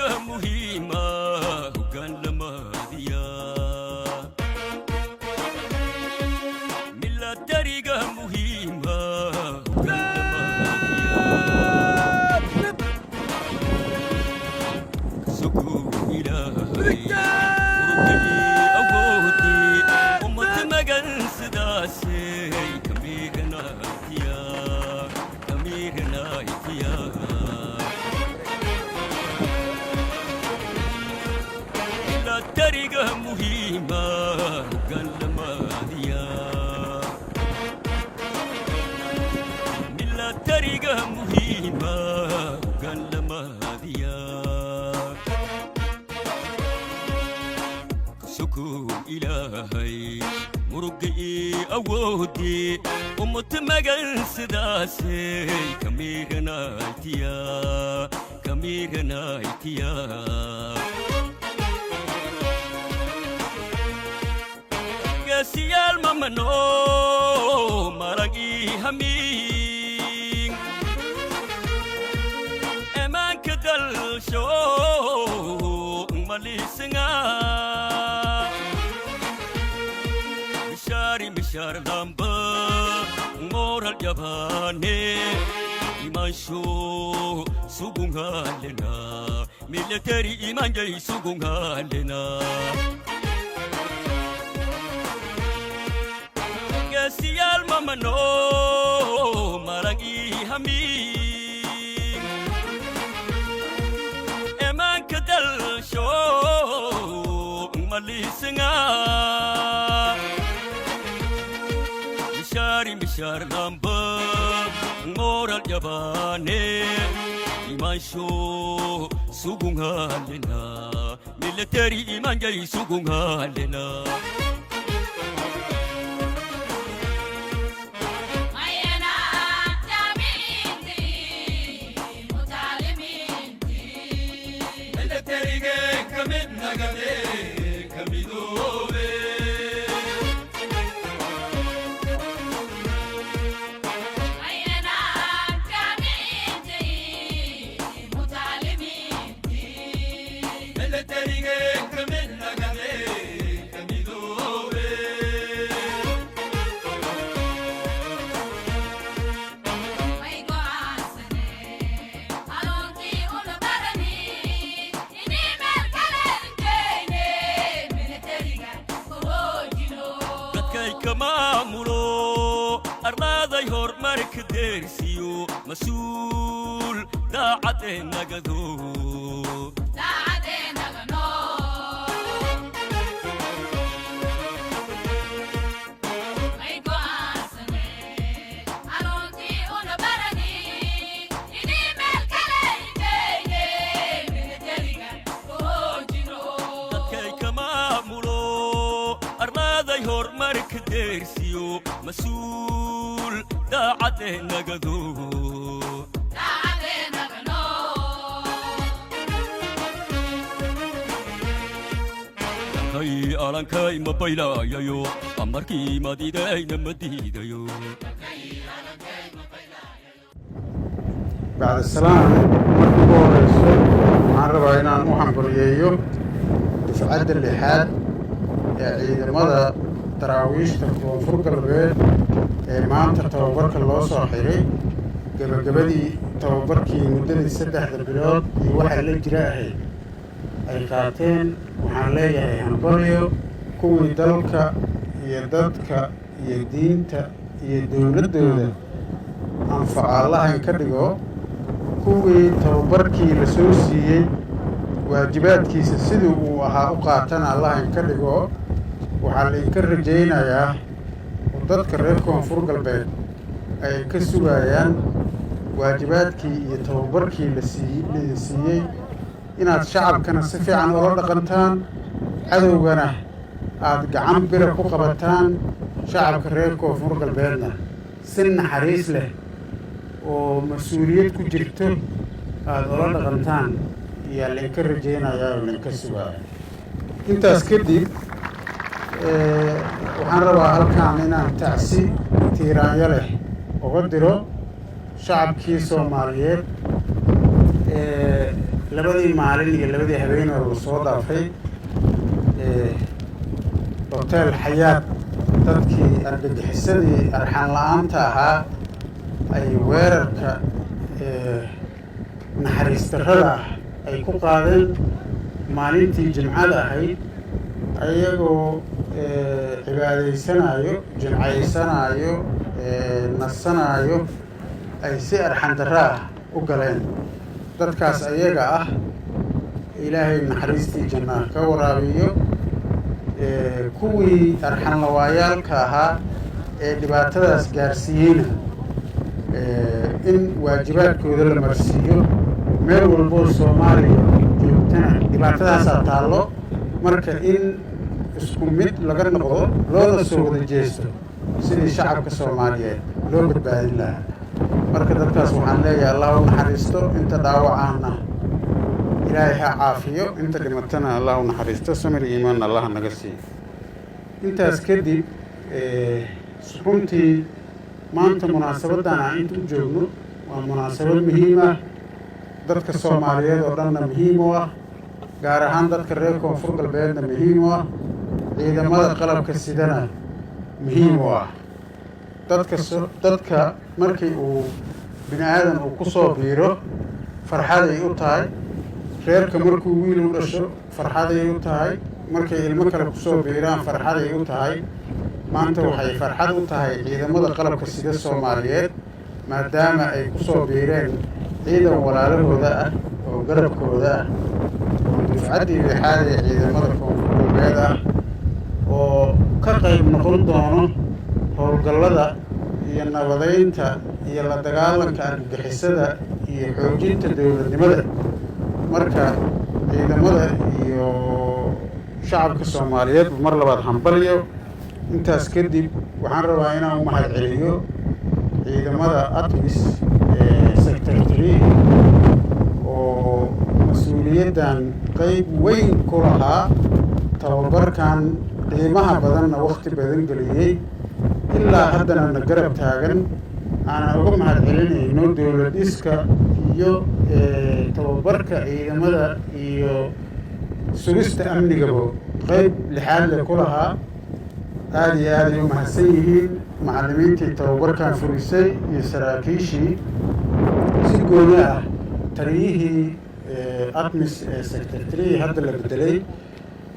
Milatariga muhiima hoggaan lamaadiya. Milatariga muhiima hoggaan lamaadiya. Sukuu Ilaahay urugii awoodii ummad magan sidaasay kamiiranaytiya, kamiiranaytiya. Milatariga muhiima hoggaan lamaadiya. Milatariga muhiima hoggaan lamaadiya. Sukuu Ilaahay muruga ii awoodii ummad magan sidaasay kamiiranaytiya, kamiiranaytiya. Geesiyaal mamano marag ii hamiin emaanka dalsho malisinga mishaari mishaar damba moral jabaane imansho sugungalena military imanjay sugungalena. Geesiyaal mamano marag ii hamiin emaanka dalsho malisinga mishaari mishaar damba moral jabaane imansho sugungalena military imanjay sugungalena. Militarige kamid nagade kamidoobe. Militarige kamid nagade kamidoobe. Dadkay ka maamulo arlaaday horumarka deersiyo mas-uul daacadee nagado. Dadkay ka maamulo arlaaday horumarka deersiyo mas-uul daacadee nagado. Kay alankay ma baylayayo amarkii madidayna ma diidayo. Bacda salaam, marka ugu horeyso waxaan rabaa inaan u hambaliyeeyo dufcadda lixaad ee ciidamada Daraawiishta Koonfur Galbeed ee maanta tababarka loo soo xiray, gebagabadii tababarkii muddadii 3da bilood iyo waxaa la jira ahayd ay qaateen. Waxaan leeyahay hambalyo. Kuwii dalka iyo dadka iyo diinta iyo dowladdooda anfaca Allahan ka dhigo. Kuwii tababarkii la soo siiyey waajibaadkiisa sidii uu ahaa u qaatana Allahan ka dhigo. Waxaa lainka rajaynayaa oo dadka reer Koonfur Galbeed ay ka sugayaan waajibaadkii iyo tababarkii la siiyey laidin siiyey inaad shacabkana si fiican ula dhaqantaan, cadowgana aada gacan bira ku qabataan, shacabka reer Koonfur Galbeedna si naxariis leh oo mas-uuliyad ku jirto aada ula dhaqantaan ayaa lainka rajaynayaa oo lainka sugaaya. Intaas kadib, waxaan rabaa halkan inaan tacsi tiiraanyo leh uga diro shacabkii Soomaaliyeed ee Labadii maalin iyo labadii habeenoo la soo dhaafay Hotel Xayaat dadkii argagixisadii arxan la-aanta ahaa ay weerarka naxariis darrada ah ay ku qaadeen maalintii Jimcada ahayd, ayagoo cibaadaysanaayo, jimcaysanaayo, nasanaayo, ay si arxan darro ah u galeen. Dadkaas ayaga ah Ilaahay naxariistii jannaa ka waraabiyo. Kuwii arxan lawaayaalka ahaa ee dhibaatadaas gaarsiiyeyna in waajibaadkooda la marsiiyo. Meel walboo Soomaaliya joogtana dhibaatadaasaa taallo. Marka in isku mid laga noqdo, loona soo wada jeesto sidii shacabka Soomaaliyeed loo badbaadin lahaa. Marka dadkaas waxaan leeyahay, Allah u naxariisto. Inta dhaawacahna Ilaahay ha caafiyo, inta dhimatana Allah u naxariisto, samir iyo iimaanna Allah naga siiyo. Intaas kadib, runtii maanta munaasabaddan aan inta u joogno waa munaasabad muhiim ah, dadka Soomaaliyeed oo dhanna muhiim u ah, gaar ahaan dadka reer Koonfur Galbeedna muhiim u ah, ciidamada qalabka sidana muhiim u ah. Dadka markii uu bini aadan uu ku soo biiro farxaday u tahay. Reerka markuu wiil u dhasho farxaday u tahay, markay ilmo kale kusoo biiraan farxaday u tahay. Maanta waxay farxad u tahay ciidamada qalabka sida Soomaaliyeed, maadaama ay kusoo biireen ciidan walaalahooda ah oo garabkooda ah, oo dufcaddii lixaad ee ciidamada Koonfur Galbeed ah, oo ka qayb noqon doono howlgallada iyo nabadeynta iyo la dagaalanka argagixisada iyo xoojinta dowladnimada. Marka ciidamada iyo shacabka Soomaaliyeed mar labaad hambalyo. Intaas kadib, waxaan rabaa inaan u mahad celiyo ciidamada ATMIS ee Sector 3 oo mas-uuliyaddan qeyb weyn ku lahaa, tababarkan qiimaha badanna wakhti badan geliyey, ilaa haddana na garab taagan. Aanan uga mahad celinayno dowlad dhiska iyo tababarka ciidamada iyo sugista amnigaba qeyb lixaad le ku lahaa. Aada iyo aaday u mahadsan yihiin macallimiintii tababarkan furisay iyo saraakiishii, si gooni ah taliyihii ATMIS ee Sector 3 hadda la bedelay.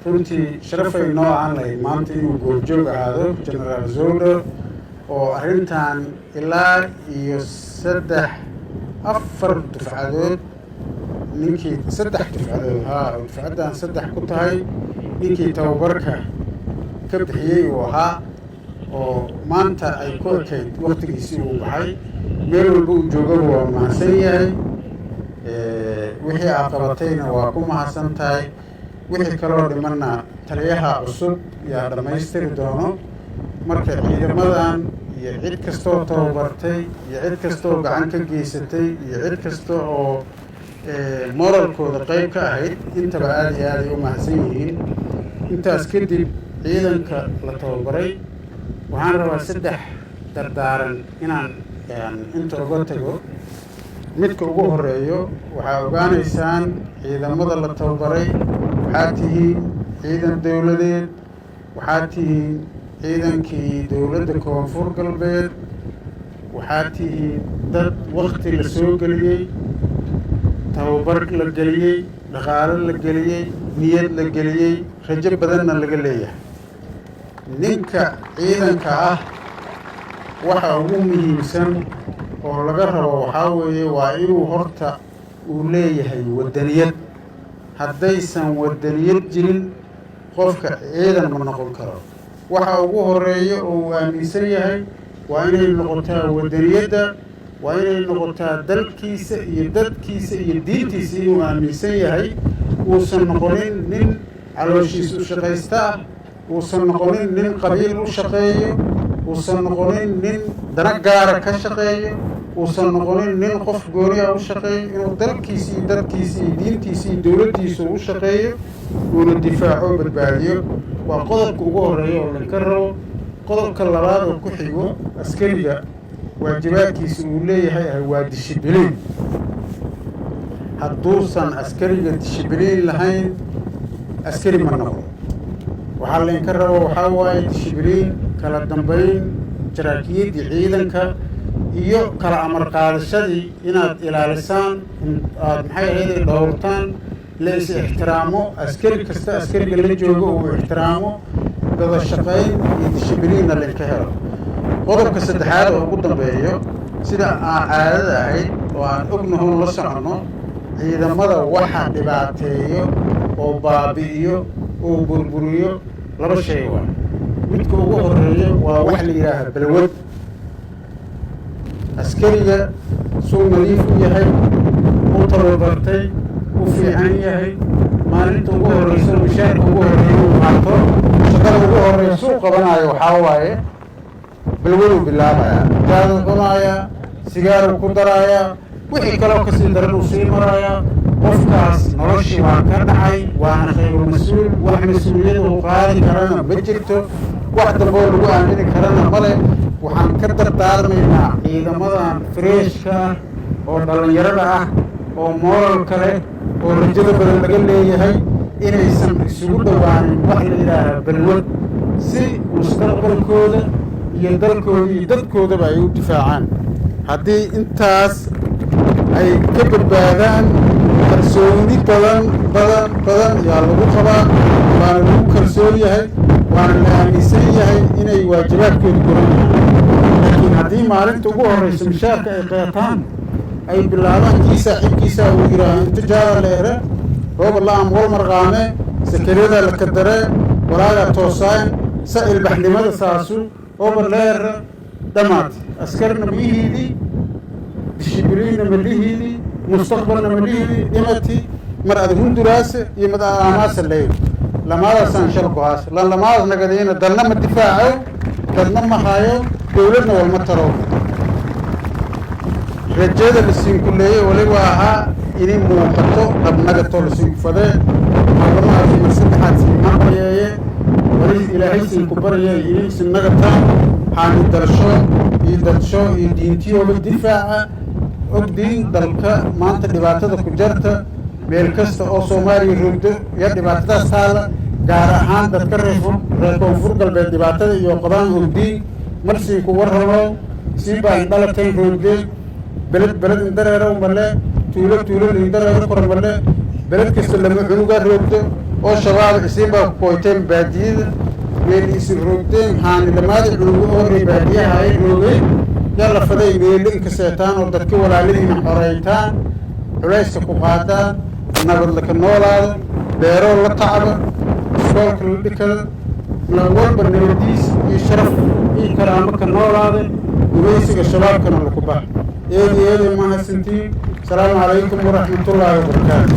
Runtii sharafay noo ahaan lahayd maanta inuu goobjoog ahaado Generaal Zodo, oo arrintan ilaa iyo saddex afar dufcadood, ninkii saddex dufcadood haa, oo dufcaddan saddex ku tahay, ninkii tababarka ka bixiyey uu ahaa, oo maanta ay ku ekayd waktigiisii uu baxay. Meel walba uu joogaba waa mahadsan yahay. Wixii aad qabatayna waa ku mahadsan tahay. Wixii kaloo dhimanna taliyaha cusub yaa dhammaystiri doono. Marka ciidamadan iyo cid kastoo tababartay iyo cid kastoo gacan ka geysatay iyo cid kasta oo moralkooda qeyb ka ahayd, intaba aada iyo aaday u mahadsan yihiin. Intaas kadib, ciidanka la tababaray waxaan rabaa saddex dardaaran inaan inta uga tago. Midka ugu horeeyo, waxaa ogaanaysaan ciidamada la tababaray, waxaa tihiin ciidan dowladeed, waxaa tihiin ciidankii dowladda Koonfur Galbeed, waxaa tihiin dad wakti la soo geliyey, tababar la geliyey, dhaqaalo la geliyey, niyad la geliyey, rajo badanna laga leeyahay. Ninka ciidanka ah waxa ugu muhiimsan oo laga rabo waxaa weeye waa inuu horta uu leeyahay waddaniyad. Haddaysan waddaniyad jirin, qofka ciidan ma noqon karo. Waxa ugu horeeya oo uu aaminsan yahay waa inay noqotaa waddaniyadda, waa inay noqotaa dalkiisa iyo dadkiisa iyo diintiisa inuu aaminsan yahay. Uusan noqonin nin calooshiis u shaqaysta ah, uusan noqonin nin qabiil u shaqeeyo, uusan noqonin nin dana gaara ka shaqeeyo, uusan noqonin nin qof gooniya u shaqeeyo. Inuu dalkiisa iyo dadkiisa iyo diintiisa iyo dowladdiisa u shaqeeyo, uuna difaaco, badbaadiyo, waa qodobka ugu horeeya oo laga rabo. Qodobka labaad oo ku xigo askariga waajibaadkiisa uu leeyahay ah waa discipline. Hadduusan askariga dishibiliin lahayn, askari ma noqdo. Waxaa laynka rabo waxaa waaye dishibiliin, kala dambayn, jaraakiyaddii ciidanka iyo kala amar qaadashadii inaad ilaalisaan, aada maxay ahayd dhowrtaan, la is ixtiraamo, askari kasta askariga la joogo uu ixtiraamo, wada shaqayn iyo dishibiliinna laynka helo. Qodobka saddexaad oo ugu dambeeyo, sida aan caadada ahayd oo aan ognahoon la soconno, ciidamada waxa dhibaateeyo oo baabi'iyo oo burburiyo laba shay waa. Midka ugu horeeyo waa wax la yidhaaha balwad. Askariga suu nadiif u yahay, u tababartay, u fiican yahay, maalinta ugu horreyso mishaarka ugu horreeya uu qaato, shaqada ugu horreysa uu qabanayo waxaa waaye balwaduu bilaabayaa, jaaduu cunayaa, sigaaruu ku daraayaa, wixii kaloo kasii daran uu sii marayaa. Qofkaas noloshii waa ka dhacay, waana khayru mas-uul. Wax mas-uuliyad uu qaadi karana ma jirto, wax damboo lagu aamini karana male. Waxaan ka dardaarmaynaa ciidamadan freshka ah oo dhallinyarada ah oo moralka leh oo rajada badan laga leeyahay inaysan isugu dhowaanin wax la yidhaaha balwad, si mustaqbalkooda iyo dalkooda iyo dadkoodaba ay u difaacaan. Haddii intaas ay ka badbaadaan, kalsooni badan badan badan yaa lagu qabaa, waana lagu kalsoon yahay, waana la aaminsan yahay inay waajibaadkooda guranayaan. Laakiin haddii maalinta ugu horreysa mishaarka ay qaataan ay bilaabaan kii saaxiibkiisa uu yidhaaho inta jaada leere rooba la-am wal marqaame sakariyada la kadaree walaagaa toosaan sa ilbaxnimada saasu ooba leera dhamaat, askarna miyihiidii, dishibiliinna malihiidii, mustaqbalna malihiidii dhimati mar ad hunduraase iyo mad aamaasa leey lamaadaasaan shal go-aas lan lamaadaas nagadiina dalna ma difaaco, dadna ma hayo, dowladna walma taro. Rajada la siinkuleeyey waliba ahaa inay muuqato dhabnagato la siinkufadee. Maalamahaasi mar saddexaad siinmaqayeeye wali Ilaahay siinku baryay inay isinagataan haani dalsho iyo dadsho iyo diintiyooba difaaca. Ogdiin dalka maanta dhibaatada ku jarta, meel kasta oo Soomaaliya rogdo iyo dhibaatadaas taala, gaar ahaan dadka reer Koonfur Galbeed dhibaatada iyo qabaan ogdiin. Marsiinku warramo sii baa indhalatayn roogdeen beled beled indareerow male, tuulo tuulo indareero kor male, beled kasta lama cunugaa roogdo oo Shabaab isiinbaa ku koyteen baadiyada meel isin roogdeen. Haani lamaadi cunugo oo ree baadiyaha ay roogeen yaa la faday meelo inka seetaan oo dadka walaaladiina xoreytaan, culayska ku qaadaan, nabad laka noolaado, beeroo la tacba, iskoolka la dhikada, walba nabadiis iyo sharaf iyo karaamo ka noolaada, gumaysiga Shabaabkana laku bax. Eedi eeday mahadsantiin. Asalaamu calaykum waraxmatullaahi wabarakaatu.